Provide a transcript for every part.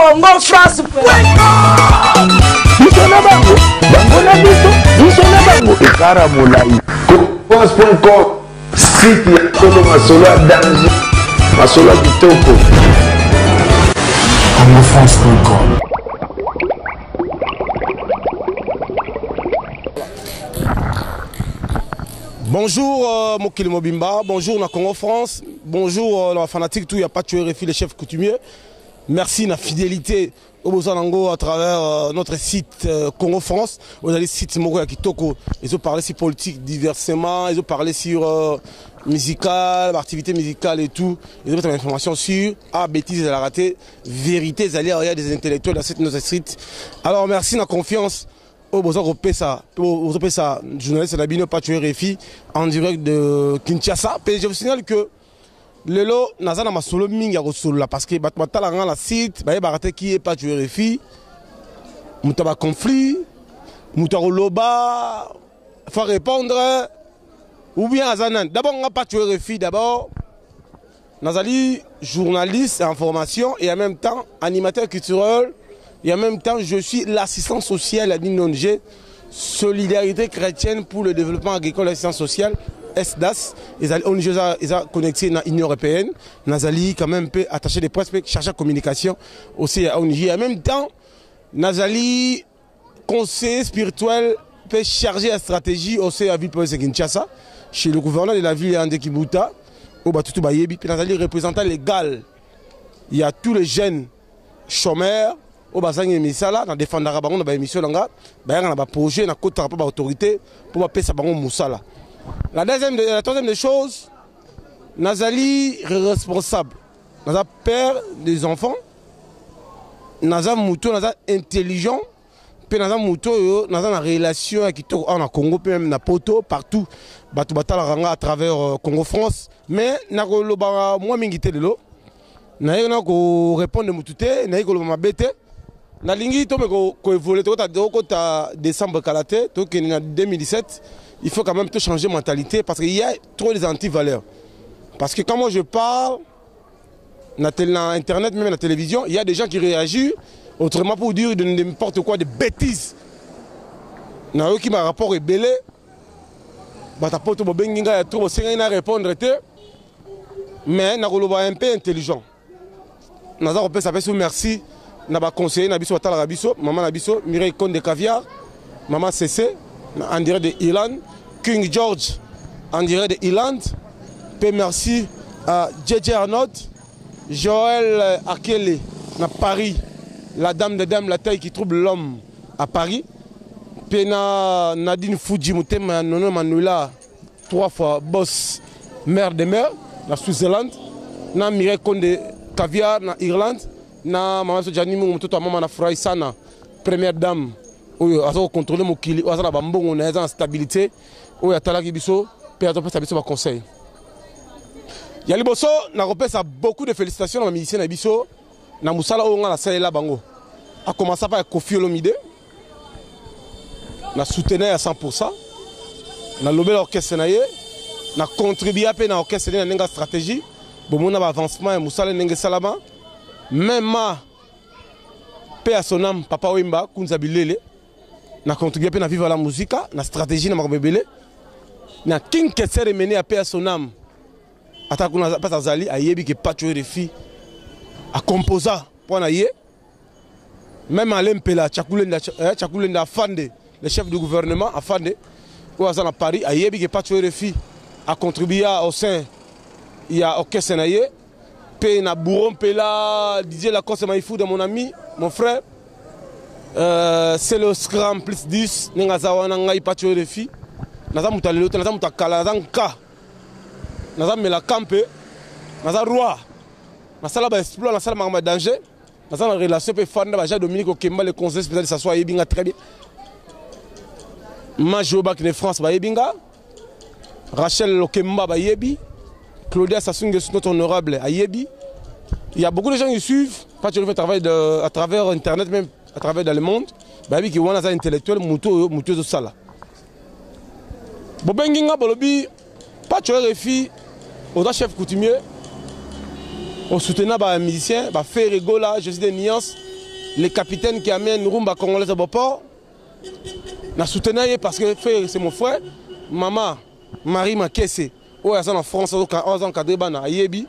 Congo France. Biso na bango, bango na biso, biso na bango. Ekara molai. France.com site ya solo masolo ya danger, masolo ya kitoko. CongoFrance.com. Bonjour euh, Mokili Mobimba, bonjour na Congo France, bonjour euh, na fanatique tout, il n'y a pas tué RFI, les chefs coutumiers. Merci na fidélité au Bozanango à travers euh, notre site euh, Congo France. Vous allez site moko ya kitoko, ils ont parlé sur politique diversement, ils ont parlé sur euh, musical, activité musicale et tout. Ils ont des informations sur ah bêtises à la raté, vérité, il y a des intellectuels dans cette notre site. Alors merci na confiance. Oyo boza kopesa bozopesa journaliste na bino Pacho RFI en direct de Kinshasa. Pe je vous signale que lelo naza na masolo mingi ya kosolola parce que bato batalaka nga na site bayebaka te qui est Pacho RFI, moto ya baconflit, moto ya koloba faut répondre ou bien aza nani. D'abord nga Pacho RFI, d'abord nazali journaliste en formation et en même temps animateur culturel et en même temps je suis l'assistant social à d'une ONG Solidarité chrétienne pour le développement agricole et assistance sociale SDAS. Ezali ONG eza connecté na Union européenne. Nazali quand même peu attaché de presse, chargé de communication aussi à ONG. En même temps nazali conseiller spirituel pe chargé à stratégie aussi à ville province de Kinshasa chez le gouverneur de la ville André Kimbuta oyo batutu bayebi. Pe nazali représentant légal il y a tous les jeunes chômeurs oyo bazangi misala, na défendaka bango na ba émission na nga, bayaka na ba projet na kotaka pa ba autorité po bapesa bango mosala. La deuxième, la troisième des choses, nazali responsable, naza père des enfants, naza moto, naza intelligent, pe naza moto oyo naza na relation ya kitoko awa na Congo pe même na Poto partout bato batalaka nga à travers Congo France. Mais nakoloba mwa mingi te lelo, naye na ko répondre motu te, naye koloba mabe te. Nalingi to me ko évoluer, tokota décembre kala te, tokende na 2017. Il faut quand même tout changer mentalité parce qu'il y a trop des anti-valeurs. Parce que quand moi je parle na na internet, même na télévision, il y a des gens qui réagissent autrement pour dire de n'importe quoi, des bêtises. Nayoki ma rapport ebele, bato poto bobengi ngai ya trop, bosengai na répondre te, mais nakoloba un peu intelligent. Naza kopesa pe merci na ba conseiller na biso batalaka biso, mama na biso Mireille Konde Caviar, mama Cessé en direct de Irlande, King George en direct de Irlande, pe merci à JJ Arnold, Joël Akele na Paris, la dame de dame, la taille qui trouble l'homme à Paris, pe na Nadine Fuji Mutema ya Nono Manuela, 3 fois boss maire de maire na Switzerland, na Mireille Konde Caviar na Irlande, na mama so Jani Mungu mtoto wa mama na furahi sana, première dame oyo aza ko contrôler mokili, oyo aza na bambongo na ye, aza na stabilité, oyo atalaki biso pe azopesa biso ba conseil. Ya liboso nakopesa beaucoup de félicitations na ba musiciens na biso na mosala oyo nga nasalela bango. A commencer par Koffi Olomide na soutenir ya 100%, na lobela orchestre na ye, na contribuer pe na orchestre na ndenge ya stratégie, bomona ba avancement ya mosala ndenge esalama. Même ma pe à son âme Papa Wemba Kunza Bilele na contribuer pe na Viva la Musica na stratégie na makambo ebele, na King Kester Emeneya ya pe à son âme ata kuna pasa azali ayebi ke Pacho RFI a composa pour na ye. Même Alain Mpela, Tchakoulenda Afande, le chef du gouvernement Afande, oyo aza na Paris, ayebi ke Pacho RFI a contribué au sein ya orchestre na ye. Pe na Bourron Mpela, Didier Lacoste Maïfouda, mon ami, mon frère, c'est le Scram plus 10, ndenge aza wana ngai Pacho RFI. Naza moto ya lelo te, naza moto ya kala, naza nka. Naza mela kampe, naza roi. Nasala ba exploit, nasala makambo ya danger. Naza na relation pe fanda ba Jean Dominique Okemba, le conseiller spécial de Sassou ayebi nga très bien. Majo Bak de France ba yebi nga. Rachel Okemba ba yebi. Claudia Sassou Nguesso, notre honorable ayebi. Il y a beaucoup de gens qui suivent, pas toujours fait travail de, à travers internet, même à travers dans le monde. Ba yebi ki wana za intellectuel muto muto zo sala. Bobengi nga bolobi Pacho RFI oza chef coutumier, on soutenait ba musicien, ba Ferre Gola, Jésus de Nuance. Le capitaine qui amène rumba congolaise au Boport. Na soutenir ye parce que Ferre c'est mon frère. Maman Marie Makese oyo aza na France oyo aza encadré bana ayebi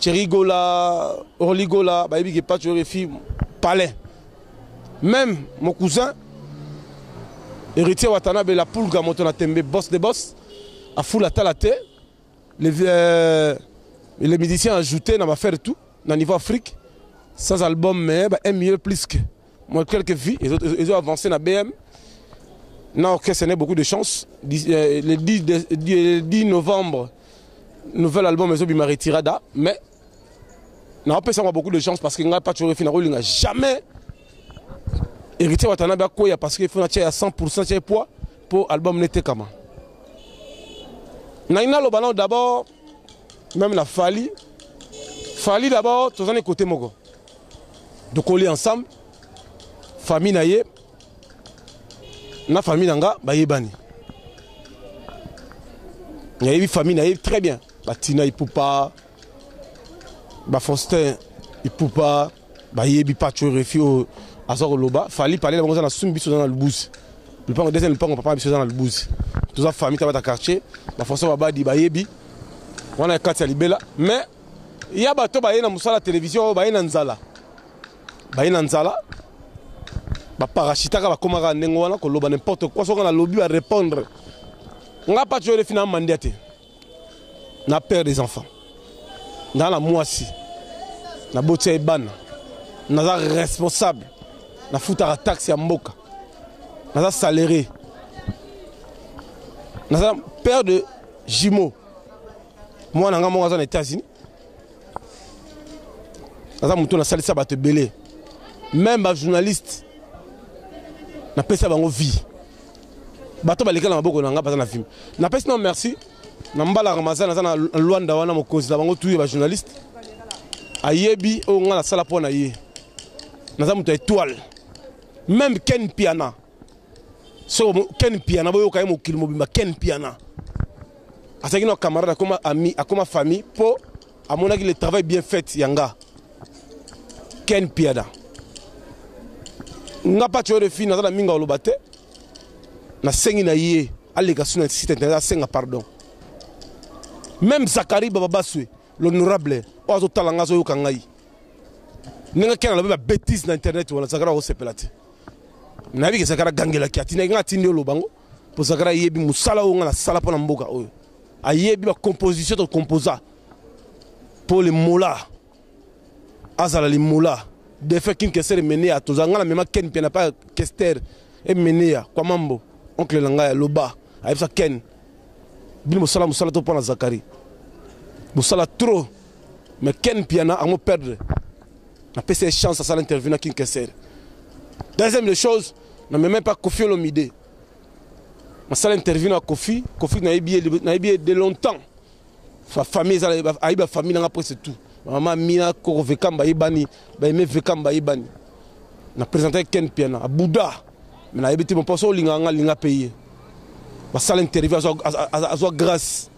Thierry Gola, Orly Gola, bayebi ke Pacho RFI palais. Même mon cousin Héritier Watanabe la pulga moto na tembe boss de boss afula tala te les musiciens ajoutés na faire tout na niveau Afrique sans album mais ba un million plus que moi quelques vies ils ont avancé na BM na orchestre n'a beaucoup de chance. Le 10 novembre nouvel album ezobima retirada, mais na opesa moi beaucoup de chance parce que ngai Pacho RFI na kolinga jamais Héritier Watanabe akoya parce que il faut na tia ya 100% tia poids pour album netekama. Na naloba nao d'abord même la Fally Fally d'abord tozani côté moko tokoli ensemble famille na ye na famille na nga bayebani, nayebi famille na ye très bien, batina Ipupa, bafaustin Ipupa, bayebi Pacho RFI oyo aza koloba. Fally palela bango, oza na sumi, biso oza na Lubuzi, lupango deuxième lupango papa biso eza na Lubuzi, toza famille ta bata quartier, bafaustin babadi bayebi wana kati ya libela. Mais ya bato baye na mosala ya télévision oyo baye na nzala, baye na nzala, baparachitaka, bakomaka ndenge wana koloba n'importe quoi. Soki nalobi barépondre nga Pacho RFI na mandia te, na père des enfants, nga na mwasi nabotia ye bana, naza responsable, nafutaka taxe ya mboka, naza salarié, naza père de jumeaux, mwana nga moko aza na États-Unis, naza motu nasalisa bato ebele, même bajournaliste napesa bango vie, bato baleka na maboko na nga baza na vie. Napesi nao merci na mbala Ramazan aza na Lwanda wana, mokonzi na bango tu ya bajournaliste, ayebi oyo nga nasala mpo na ye. Naza moto ya étoile. Même Ken Piana, so Ken Piana boyoka ye mokili mobimba, Ken Piana azalaki na camarade, akoma ami, akoma famille mpo amonaki le travail bien fait ya nga Ken Piana. Nga Pacho RFI naza na mingi oloba te, nasengi na ye aleka su na site internet asenga pardon. Même Zakari Bababaswe l'honorable oyo azotala nga, azoyoka ngai ndenge Ken alobi babêtise na internet wana, Zakari akosepela te. Nayebi ke Zakari agangelaki, atindaki nga, atindi oloba ngo mpo Zakari ayebi mosala oyo nga nasala mpo na mboka oyo, ayebi bacomposition tocomposa mpo le mola azala limola defe King Kester Emeneya. Toza nga na mema Ken mpe na pa Kester Emeneya kwa mambo oncle na ngai aloba, ayebisa Ken bino bosala mosala to mpo na Zakari bosala trop, mais Ken Piana ango perdre, napesa ye chance asala interview na King Kester. Deuxième des choses, na mema pa Kofi Olomide, nasala interview na Kofi. Kofi nayebi ye de longtemps, famille ezala, ayebi bafamille nanga presque tout, mama Mina Koko Vekam bayebani, baime Vekam bayebani. Na présente Ken Piana abuda, mais nayebi te moposo olingaka nga alinga mpe ye, basala interview, azwa grâce,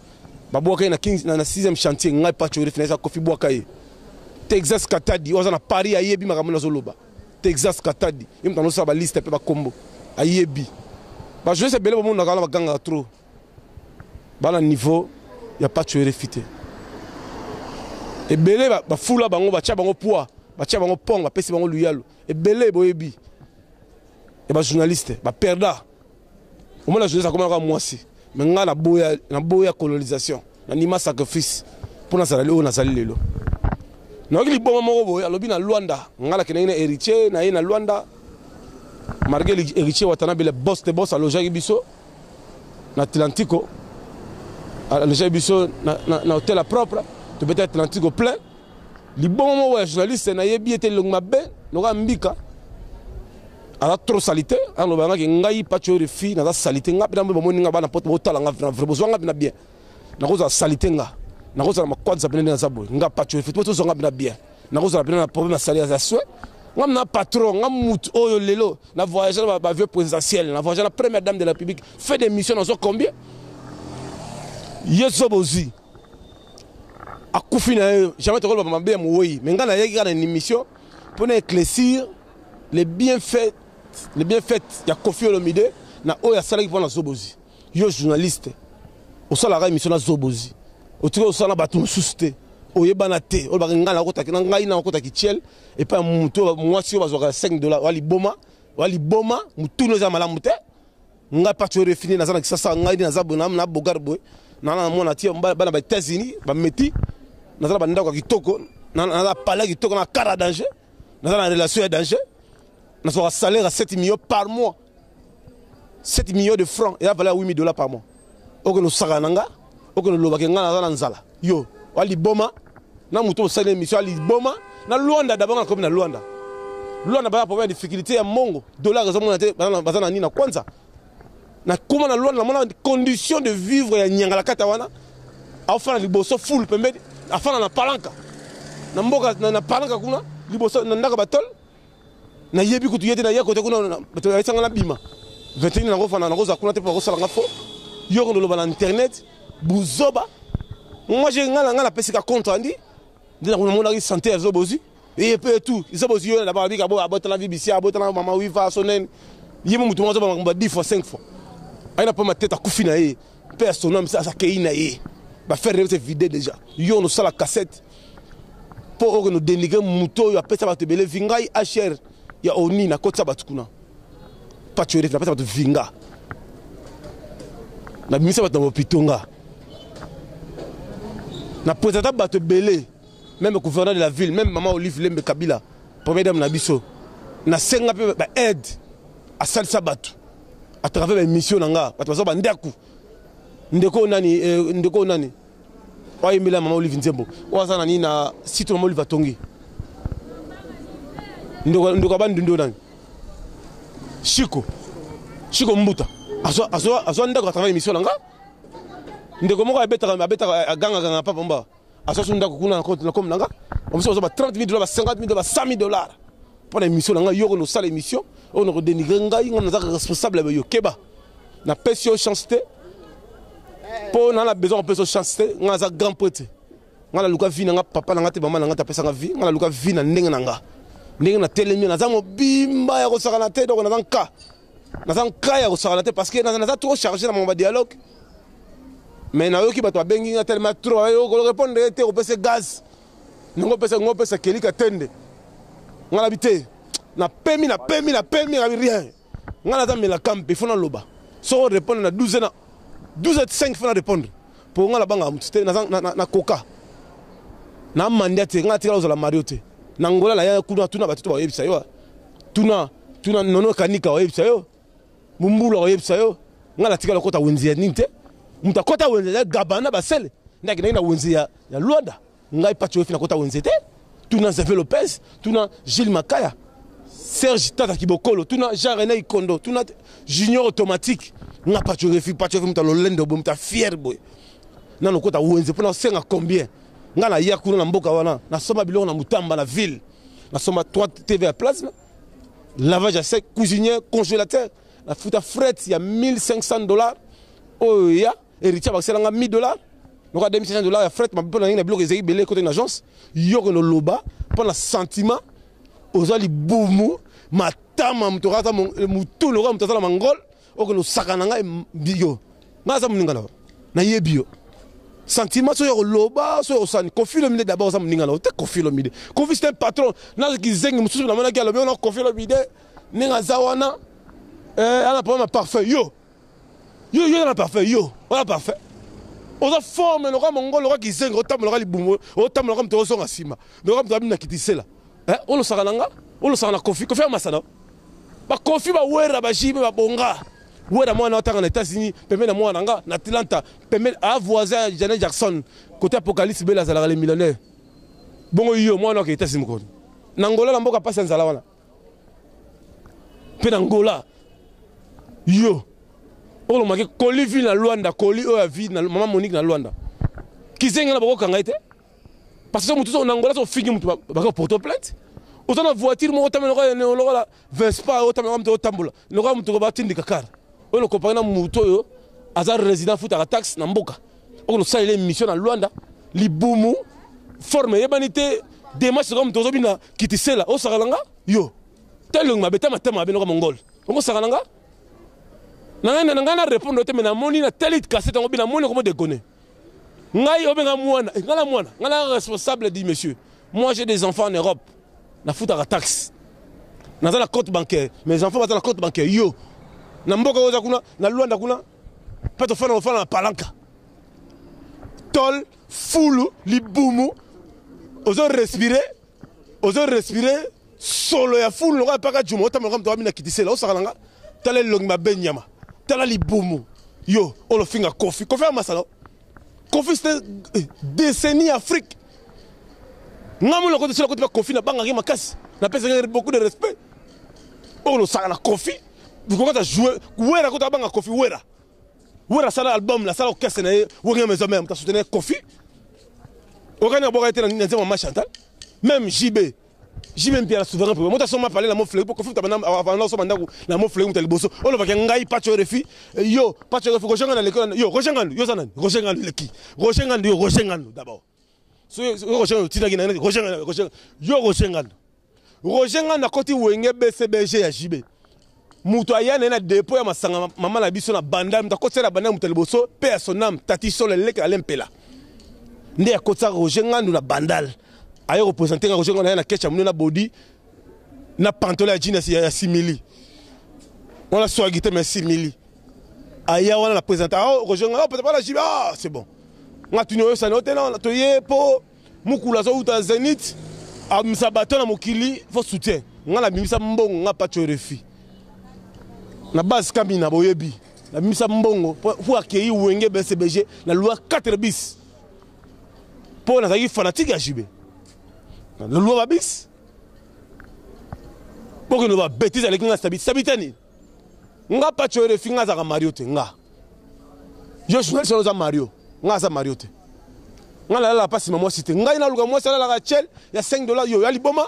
babwaka ye na 6e chantier. Ngai Pacho RFI nayesa Kofi bwaka ye. Texas Katadi oyo aza na Paris ayebi makambo nazoloba. Texas Katadi ye moto anosala baliste mpe bakombo, ayebi bajournaliste ebele bomonaka wana bagangaka trop, bana niveau ya Pacho RFI te. Ebele bafula bango, batia bango poids, batia bango pong, bapesi bango luyalo ebele. Boyebi ya bajournaliste baperda, omona journaliste akomanaka mwasi, mais ngai naboya, naboya colonisation, nandima sacrifice mpo nazala oyo nazali lelo. Nayoki liboma moko boye alobi na Lwanda, ngai nakendaki na Héritier na ye na Lwanda, malgré Héritier Watanabe le boss de boss alojaki biso na Atlantico, alojaki biso na hôtel ya propre, tobeta Atlantico plein. Liboma moko ya journaliste nayebi ete elongi mabe lokola mbika, aza trop salité, aloba ngaki ngai Pacho RFI naza salité. Nga mpe na bomoni nga bana poto botala nga vrai, bozwa nga mpena bien, nakozala salité, nga nakozala makwanza pene nde naza boye. Nga Pacho RFI tozwa nga mpena bien, nakozala pene na problème ya sali ya soin. Nga na patron nga mutu oyo lelo na voyage na baavion présidentiel, na voyage na première dame de la République, fait des missions, nazwa combien? Ye so bozwi akufi na ye, jamais tokoloba mabe ya mowei, mais ngai nayaki kaka na émission mpo na éclaircir. Les bienfaits, les bienfaits ya Koffi Olomide na oyo asalaki mpo na Zobozi. Yo journaliste, osalaka émission na Zobozi. Otiki osala bato mosusu te. Oyebana te. Olobaka ngai nakotaki na ngai nakotaki tiel epai ya moto mwasi oyo bazwaka 5 dollars wa liboma wa liboma mutunu eza malamu te. Ngai Pacho Refini, naza na Kisasa, ngai nde naza boye na Bogar boye, na mwana tie bana ba États-Unis bameti, naza na bandako ya kitoko, naza palais ya kitoko, na kara danger, naza na relation ya danger, nazwaka salaire ya 7 millions par mois, 7 millions de francs eza valeur ya 8000 $ par mois. Okende osakana na nga, okende olobake ngai naza na nzala. Yo wa liboma na moto osali émission ya liboma na Luanda. D'abord nakomi na Luanda. Luanda baza problème ya difficulté ya mbongo, dollar ezomona te, baza na nini na kwanza. Nakoma na Luanda, namona condition de vivre ya nyangala kata wana. Afana liboso full pembeni, afana na palanka na mboka na palanka kuna liboso na ndako batole. Nayebi kutu ye te. Naye kote kuna, bato bayesanga na bima 21, nakofanda, nakozala kuna te mpo bakosalanga fo. Yo koloba na internet buzoba. Moi je nga na nga napesi ka compte rendu nde namonaki santé ya Zobozi et pe tout Zobozi. Yo na babika bo abotana BBC, abotana mama wiva sonene ye mo mutu moko azoba makambo 10 fois, 5 fois aye na poma tete, akufi na ye mpe ya sonam akei na ye, bafere se vide déjà. Yo nosala cassette mpo oyo nodénigre moto oyo apesa bato ebele vi. Ngai hr ya oni, nakotisa bato kuna. Pacho, napesa bato vinga, nabimisa bato na bopito, nga na présenta bato ebele, même gouverneur de la ville, même mama Olive Lembe Kabila, première dame na biso. Nasenga mpe baaide, asalisa bato à travers baémission na nga. Bato baza bandako. Ndeko nani, ndeko nani oyembela mama Olive nzembo oyo aza na nini na site mama Olive atongi? Ndeko abandundu nani? Shiko, Shiko Mbuta azwa ndako à travers émission na nga. Ndeko moko abetaka, abetaka, agangaganga papa mba, azwa so ndako kuna na komi na nga. Bamosusu bazwa ba 30 000 $, ba 50 000 $, ba 100 000 $ mpo na émission na ngai. Yoko nosala émission oyo nakodénigre ngai, ngai nazaka responsable ya yo. Keba, napesi yo chance te mpo na besoin kopesa yo chance te. Ngai naza grand prêtre, ngai naluka vie na nga. Papa na nga te, mama na nga te apesanga vie. Ngai naluka vie na ndenge na nga, ndenge natelemi, naza mobimba ya kosakana te. Donc naza nka, naza nka ya kosakana te parce que naza trop chargé na makambo ya dialogue. Mais nayoki bato babengi nga tellement trop, répondre te, kopesa gaz ndenge opesa ngo, opesa kelika tende. Nga nabi te, napemi, napemi, napemi, nabi rien. Nga naza melaka mpe fo naloba. Soko répondre na 12, na 12 5, fo na répondre mpo nga nabangaka motu te. Nakoka na mandia te. Nga natikala kozala mario te na Ngola. Naya kuna, tuna bato to bayebisa yo, tuna, tuna Nono Kanika, oyebisa yo, Mumbulu akoyebisa yo. Nga natikala kokota wenze ya nini te. Moto akota wenze ya Gabana basele nde akendaki na wenze ya Luanda. Ngai Pacho Efi nakota wenze te. Tuna Xavier Lopez, tuna Gilles Makaya, Serge Tata Kibokolo, tuna Jean René Ikondo, tuna Junior Automatique. Nga Pacho Refi, Pacho Refi, moto alolendo boye, moto afier boye, nano okota wenze mpona osenga combien? Nga naya kuna na mboka wana, nasomba biloko na Mutamba na ville, nasomba 3 TV ya plasme, lavage à sec, cuisinier, congélateur. Nafuta fret ya 1500 $ oyo ya héritier bakiselanga 1000 $, lokola 2500 $ ya fret mpo na ndenge na biloko ezali ebele kote na agence. Yo kende oloba mpo na sentiment, oza libumu matama, moto aza motu lokola moto aza na mangole. Okende osaka na ngai, yo ngai aza moninga na yo, nayebi yo. Sentiment soki ya koloba, soki osani Koffi Olomide, d'abord oza moninga na yo te. Koffi Olomide, Koffi c'est un patron. Nazaki zengi mosusu namonaki alobi wana Koffi Olomide ndenge aza wana, ana problème ya parfait. Yo, yo, yo na parfait, yo wana parfait, oza forme lokola mongolo, lokola kizengi, otambolaka libumu, otambolaka moto ozonga nsima lokola moto abimi na kitisela. Olosaka na nga, olosaka na Koffi. Koffi amasana bakofi, bawera, bajibe, babonga. Wera mwana otanga na États-Unis, pembeni na mwana nga na Atlanta, pembeni a voisin ya Janet Jackson, côté Apocalypse Bela azalaka le millionnaire. Bongo yo mwana oke États-Unis mokolo na Ngola, na mboka mpasi ya nzala wana mpe na Ngola. Yo olomaki koli ville na Luanda, koli oyo ya ville na mama Monique na Luanda, kizengi na bakokanga ye te parce que motu na Ngola so ofingi motu, baka porte plainte. Oza na voiture moko otambola lokola Vespa, otambola moto, otambola lokola moto batindika kar oyo lokompare na motu oyo aza résident, futaka taxe na mboka. Oyo nosalela émission na Luanda, libumu forme eyebani te, démarche lokola moto ozobina kitisela. Osakala nga yo. Ta elongi mabe, ta matama mabe noka mongol. Okosaka na nga? Na ngai na ngai na répondre te mais namoni na tali cassette yango bi namoni komo déconner. Ngai obenga mwana, eh, ngai na mwana, ngai na responsable dit monsieur. Moi j'ai des enfants en Europe. Nafutaka taxe. Naza na compte bancaire. Mes enfants baza na compte bancaire. Yo. Na mboka oza kuna, na Luanda kuna. Pe tofanda ofanda na palanka. Tol, fulu, libumu. Ozo respirer, ozo respirer solo ya fulu lokola paka juma otambola moto wami na kitisela osaka na nga tala elongi mabe nyama tala libumu yo olofinga kofi kofi ya masala kofi c'était eh, décennie afrique nga mona koti sila koti ba kofi na bangaki makasi napesaki beaucoup de respect oyo losaka na kofi kokata jouer wera kota banga kofi wera wera asala album nasala orchestre na ye wenge maison mère moto asoutenir kofi okani abwaka ye te na nzembo mama chantal même jb JB Mpiana souverain premier moto asomba palais na Mont-Fleury po Koffi mutu abanda kosomba ndako na Mont-Fleury moto ya liboso olobaka ngai Patsho RFI yo Patsho RFI Roger Ngandu aleki yo Roger Ngandu yo oza nani Roger Ngandu eleki Roger Ngandu yo Roger Ngandu d'abord so Roger Ngandu otindaki na Roger Ngandu Roger yo Roger Ngandu Roger Ngandu akoti Wenge BCBG ya JB moto aya na ye na depot ya masanga mama na biso na banda moto akotisela banda moto ya liboso mpe ya sonam tati solo eleke ale mpela nde akotisa Roger Ngandu na bandal aye représenter nga Roger Ngandu aye na ketch ya monene na body na pantalon ya jean ya simili wana swagi te mais simili aya wana na présenter ah Roger Ngandu ah peut-être pas la jibe ah c'est bon nga tuni oyo sani ote na toye po mukulu azowuta zenith abimisa bato na mokili fo soutien nga nabimisa mbongo nga pacho refi na base kamina boyebi nabimisa mbongo po akei wenge bcbg na loi 4 bis mpo nazalaki fanatique ya jb na loi babis bokende ba betise aleki nga stabilité stabilité nini nga pacho refi nga azalaka mario te nga yo journaliste wana oza mario nga aza mario te nga nalalaka mpasi ma mwasi te ngai naluka mwasi alalaka chel ya 5 dollar yo ya liboma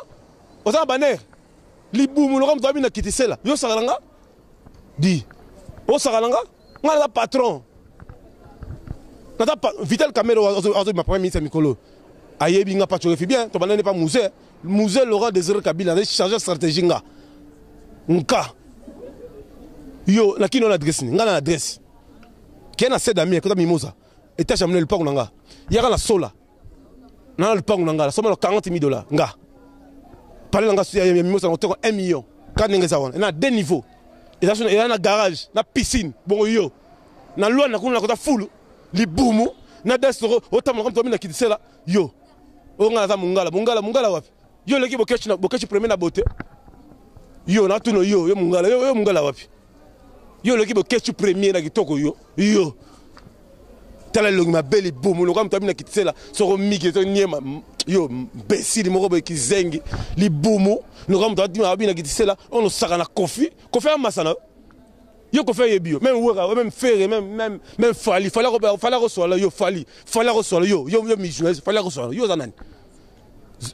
oza na banere libumu loka moto abi na kitisela yo osaka na nga di osaka na nga nga naza patron naza vital camere azobima premier ministre ya mikolo ayebi nga pacho refi bien tobandani pa musée musée laurent désiré kabila azali charge stratégie nga nka yo na kino na adresse ni nga na adresse ke na sedami ekota mimosa etage ya monene lupango na nga yaka na sola na lupango na nga nasomba na 40 000 dollars nga pale na nga ya mimosa na koteka 1 million ka ndenge eza wana na deux niveaux eza eza na garage na piscine bongo yo na loi na kuna nakota fulu libumu na desoro otambola moto na kitisela yo oyo ngai naza mongala mongala mongala wapi yo oleki bokechi na bokechi premier na beauté yo natuno yo yo mongala yo yo mongala wapi yo oleki bokechi premier na kitoko yo yo tala elongi mabe libumu lokola moto abi na kitisela soko miki to niema yo mbesili moko boye kizengi libumu lokola moto abi na kitisela oyo osaka na kofi kofi amasa na yo yo kofi ayebi yo meme wera meme ferre meme meme meme fali fali fali akoswala yo fali fali akoswala yo yo yo mijournaliste fali akoswala yo oza nani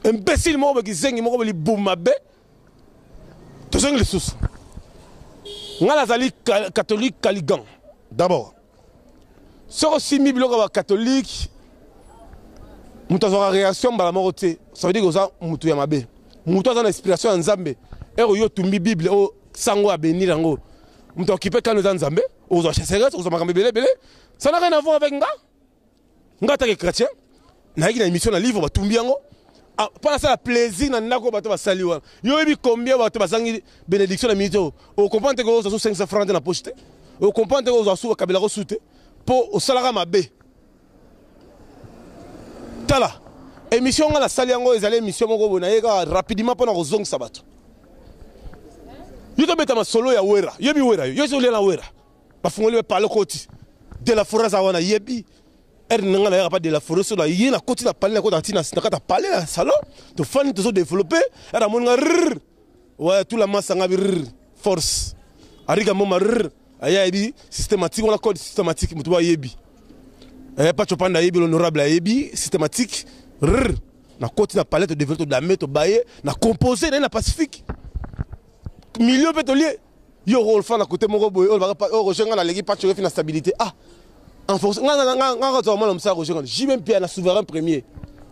imbécile moko boye kizengi moko boye libumu mabe tozongi lisusu ngai nazali catholique caligan d'abord soki osimbi biloko ya bacatholique moto azwaka réaction mbala moko te ça veut dire oza moto ya mabe moto aza na inspiration ya nzambe ere yo otumbi bible oyo sango abenir yango moto akipe kano eza nzambe okozwa chasseresse okozwa makambo ebele ebele ça n'a rien à voir avec nga nga atake chrétien nayaki na émission na livre batumbi yango ah, mpo nasala plaisir na ndako bato basali wana yo oyebi combien bato bazangi bénédiction na minute oyo ocomprendre te kozwa su 500 franc te na poche te ocomprendre te kozwa su bakabelako su te mpo osalaka mabe tala émission nga nasali yango ezali émission moko boye naye kaka rapidement mpo na kozongisa bato yo tobeta masolo ya wera yoyebi wera yo yo olia na wera bafungoli be pale koti de la forêt aza wana yebi ere na ngai nayaka pa de la forêt so na ye nakoti na pale nakota ntina na kati ya pale na salon tofandi tozo développe ere amoni nga rrr ouais tout la masse nga bi rrr force arika moma rrr aya yebi systématique wana code systématique moto bayebi eh, pacho panda ayebi l'honorable ayebi systématique rrr nakoti na palais todéveloppe todame tobaye na compose naye na pacifique million mpe tolie yo olfa na côté moko boye olobaka oh, roger nga naleki pacho refi na stabilité ah en force nga nga nga nga kozwa mwana mosala roger nga jb mpia na souverain premier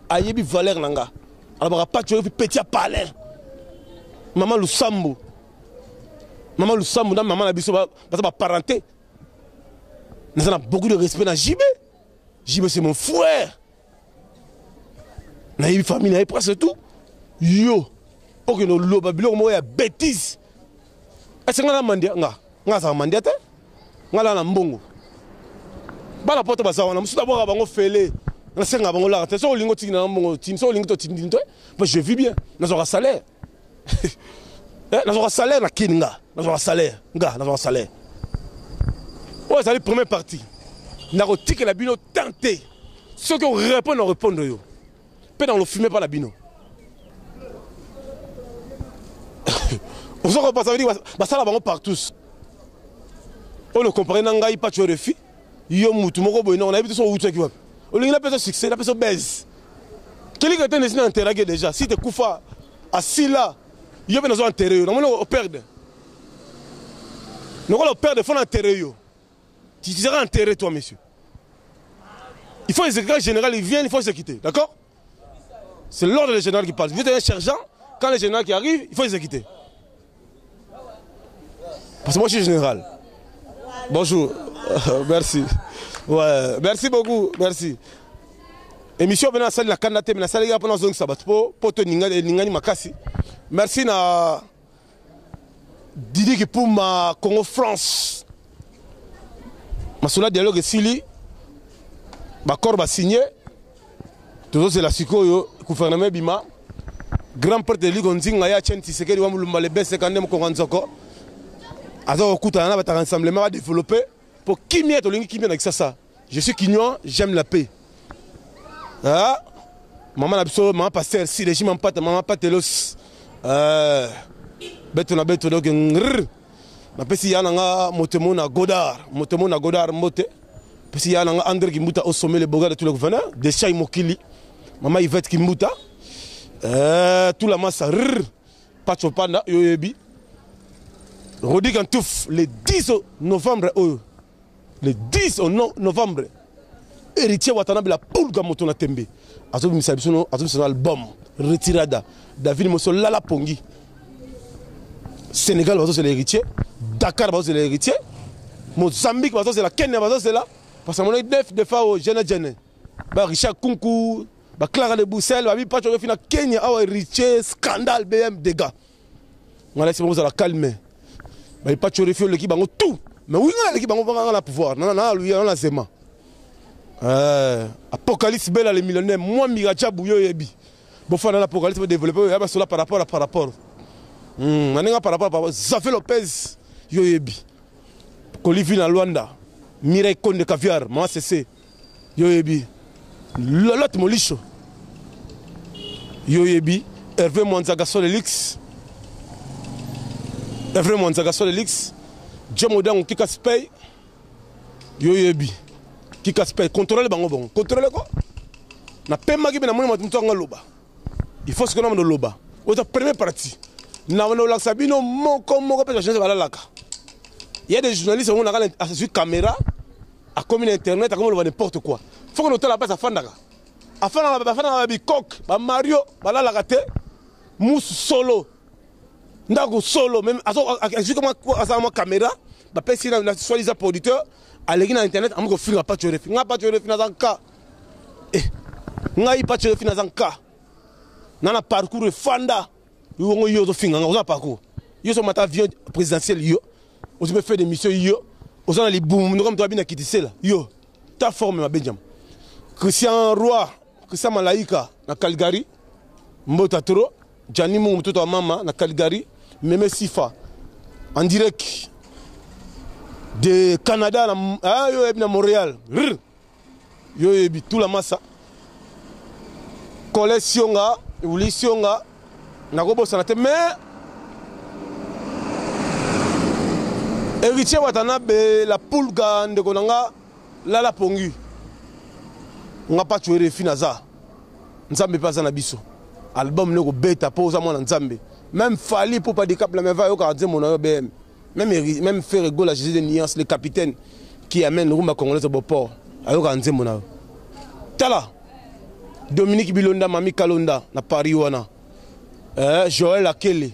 ayebi valeur na nga alobaka pacho refi petit ya palais mama lusambo Mama Lusambo na mama na biso baza ba parenté. Naza na beaucoup de respect na JB. JB c'est mon frère. Nayebi famille naye presque tout. Yo okende oloba biloko moko ya bêtise. Est-ce nga na mandia nga? Nga azala mandia te. Nga la na mbongo. Bana poto baza wana mosusu abwaka bango fele. Nasenga bango laka te. Soki olingi otiki na mbongo otindi, soki olingi totindi te. Mais je vis bien. Nazwaka salaire. Eh, nazwaka salaire na kin nga. Nazwaka salaire. Nga nazwaka salaire. Oyo ezali première partie. Nakotikela bino temps te. Soki o répondre na répondre yo. Pe na lo fumer pa na bino. Ozo comprendre ça veut dire basala bango partout. Oyo comparer na ngai Patsho Rfi, yo mutu moko boye non nayebi te soki owutaki wapi. Olingi napesa succès, napesa buzz. Kelly Kretene esi na enterraki déjà. Si te kufa asila yo mpe nazo enterrer yo. Namoni o perdre. Lokola o perdre faut na enterrer yo. Tu seras enterré toi monsieur. Il faut exécuter, quand le général il vient, il faut exécuter, d'accord? C'est l'ordre du général qui parle. Vous êtes un sergent, quand le général qui arrive, il faut exécuter. Parce que moi je suis général. Bonjour. Merci. Ouais, merci beaucoup, merci. Émission bena sali na kanda te, mais nasali ya pona zongisa bato po po to ninga ningani makasi. Merci na Didi Kipuma Congo France. Masolo dialogue esili. Ba corps ba signé. Tozozela sikoyo gouvernement bima. Grand prêtre de Ligo Nzinga ya Chen Tshisekedi wa Mulumba le bese kande mokonga nzoko. Aza kokutana na bataka rassemblement ba développer pour kimia tolingi kimia na Kisasa. Je suis Kinois, j'aime la paix. Ah, maman na biso, maman pasteur, si régime mpata, maman patelos. Euh, beto na beto donc ngrr. Napesi ya nanga motemo na Godard, motemo na Godard mbote. Pesi ya nanga André Kimbuta au sommet le beau gars de tous les gouverneurs, de Chai Mokili. Maman Yvette Kimbuta. Euh, tout la masse rrr. Pacho Panda yo yebi. Rodi Kantouf le 10 novembre oyo. Le 10 au novembre Héritier Watanabe la pulga moto na tembe azobimisa biso no azobimisa no album Retirada David Moso lala pongi Sénégal bazozela Héritier Dakar bazozela Héritier Mozambique bazozela Kenya bazozela parce que monaki def defa o jeune jeune ba Richard Kunku ba Clara de Bruxelles ba bipacho na Kenya awa Héritier scandale BM dégâts ngala esi bozala calme ba Pacho Refi oleki bango tout mais oui ngala leki bango nga na pouvoir na na luya na zema euh Apocalypse Bella le millionnaire moi Mirajabu yo yebi bofana na Apocalypse bo développer ya basola par rapport à par rapport na ndenge par rapport par Xavier Lopez yo yebi Kolivi na Luanda Mireille Konde Caviar mama CC yo yebi Lolotte Molisho yo yebi Hervé Mwanzaga Solelix Hervé Mwanzaga Solelix Joe Modango Kika Spey yo yebi Kika Spey contrôle bango bongo contrôle ko na pemaki be na moni moto anga loba il faut sikoyo na mondo loba oza première partie na olakisa bino moko moko mpe ba balalaka il y a des journalistes omonaka azwi caméra akomi na internet akomi loba n'importe quoi faut que notala place afandaka afandaka bafandaka ba bikok ba mario balalaka te musu solo ndako solo même azwi kama azala mwa caméra bapesi na soi-disant producteur aleki na internet amoki kofinga Pacho Refi nga Pacho Refi naza nka eh ngai Pacho Refi naza nka na na parcours efanda yongo yo ozofinga nga oza na parcours yo ozomata avion présidentiel yo ozo mpe fait d'émission yo oza na libumu ndoka moto abina kitisela yo ta forme mabe njama Christian Roy Christian Malaika na Calgary mbota tro Gianni Mungu mtoto wa mama na Calgary Meme Sifa en direct de Canada na ah, yo yebi na Montréal Rrr. Yo yebi tout la massa Kole Sionga Uli Sionga nakobosana te mais Héritier Watanabe la pulga ndeko na nga lala pongi nga Pacho RFI naza nzambe mpe aza na biso album ne kobeta mpo oza mwana nzambe même Fally mpo pa dicap la meva ayokaka nzembo na yo BM même même Ferre Gola Jésus de nuance le capitaine qui amène rumba congolaise au Beauport ayokaka nzembo na yo tala Dominique Bilonda Mami Kalonda na Paris wana Joël Akele.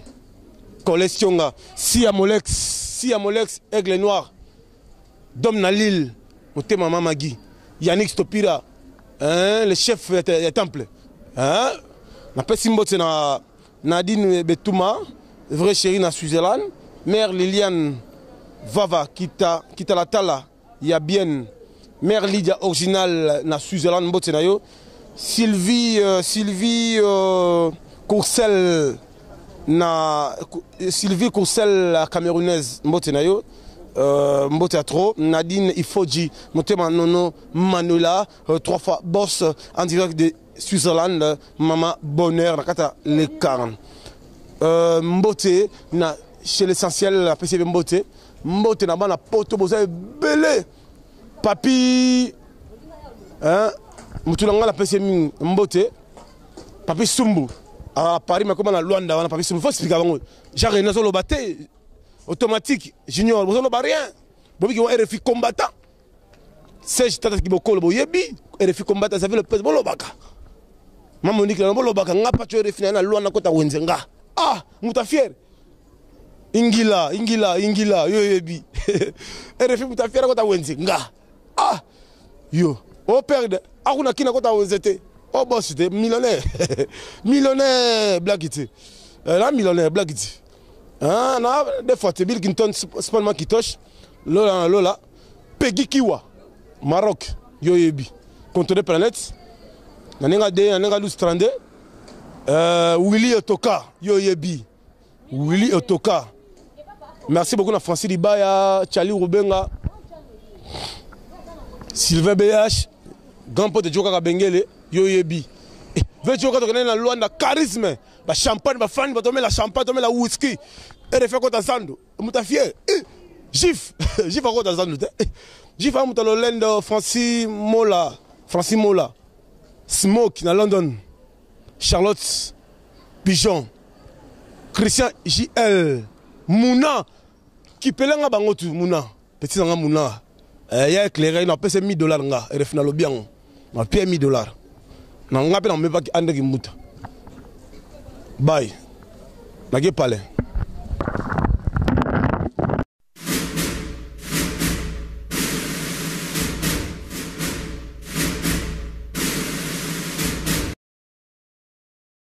Nicolas Tionga, Sia Molex, Sia Molex, Aigle Noir, Dom na Lille, Motema Mamagi, Yannick Stopira, hein, le chef ya temple. Hein? Napesi mbote na Nadine Betuma, vrai chérie na Switzerland, mère Liliane Vava Kita Kitalatala ya bien, mère Lydia original na Switzerland mbote na yo, Sylvie euh, Sylvie euh, Courcel na Sylvie Courcel la camerounaise mbote na yo euh, mbote ya trop Nadine Ifoji motema nono Manuela euh, trois fois boss en direct de Switzerland mama bonheur na kata le 40 euh, mbote na chez l'essentiel apesi ye mbote mbote na bana poto boza ebele papi hein, motu na ngai napesi ye mingi mbote papi sumbu à Paris mais comment na Luanda wana papi sumbu faut expliquer bango Jean René azoloba te automatique junior bozoloba rien bobiki wa RFI combattant Serge Tata Kibokolo boyebi RFI combattant ça fait le pèse bolobaka ma Monique na bolobaka nga pacho RFI na Luanda kota wenze nga ah muta fier ingila ingila ingila yo yebi RFI muta fier kota wenze nga ah yo o perde akuna kina kota wenze te o boss te millionnaire millionnaire blague te eh, na millionnaire blague te ah, na des fois te Bill Clinton Spalman Kitosh lola na lola Peggy Kiwa Maroc yo yebi contrôler planète na ndenge ade na ndenge 12 32 euh, Willy Otoka yo yebi Willy Otoka merci beaucoup na Francis Libaya Charlie Rubenga Sylvain BH grand pote Joka Kabengele yo yebi eh, ve Joka tokende na Luanda charisme ba champagne ba fani ba tomela champagne tomela whisky RFA kota zando moto afie eh, jif jif akota zandu te eh, jif aa moto ya lolendo francis mola francis mola smoke na london charlotte pigeon christian jl muna kipelanga bango tu muna petit na nga muna eh, ya éclairé na pesa 1000 dollars nga ref na lobi yango na pia 1000 dollars na nga mpe na mepaki andeki mbuta bay nake palais.